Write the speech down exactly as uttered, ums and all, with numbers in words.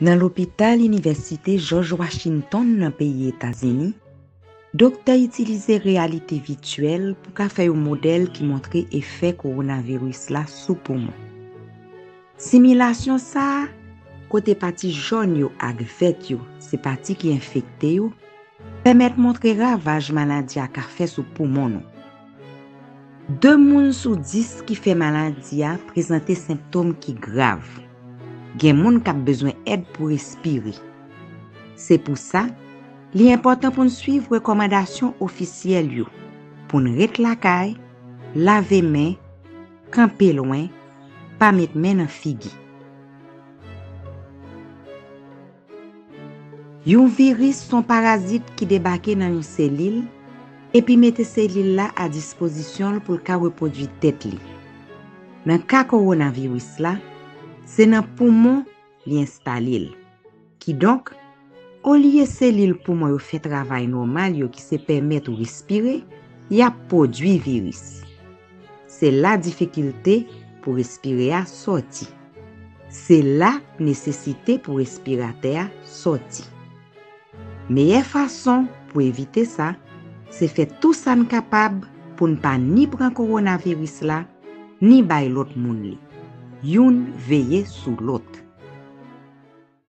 Nan lopital Inivèsite Jòj Washington nan peyi Etazini, doktè itilize reyalite vityèl pou ka fè yon modèl ki montre efè kowonaviris la sou poumon. Similasyon sa a, kote pati jòn yo ak vèt yo se pati ki enfekte yo, pèmèt montre ravaj maladi a ka fè sou poumon nou. De moun sou dis ki fè maladi a prezante sentòm ki grav. Gen moun k ap bezwen èd pou respire. Se pou sa, li enpòtan pou n swiv rekòmandasyon ofisyèl yo, pou n ret lakay, lave men, kanpe lwen, pa met men nan figi. Yon viris se yon parazit ki debake nan yon selil epi mete selil la a dispozisyon l pou l ka repwodui tèt li. Nan ka kowonaviris la, se nan poumon li enstale l. Kidonk, olye selil poumon yo fè travay nòmal yo ki se pèmèt ou respire, y ap pwodui viris. Se la difikilte pou respire a sòti. Se la nesesite pou respiratè a sòti. Meyè fason pou evite sa, se fè tou sa n kapab pou n pa ni pran kowonaviris la, ni bay lòt moun li. Youn veye sou lòt.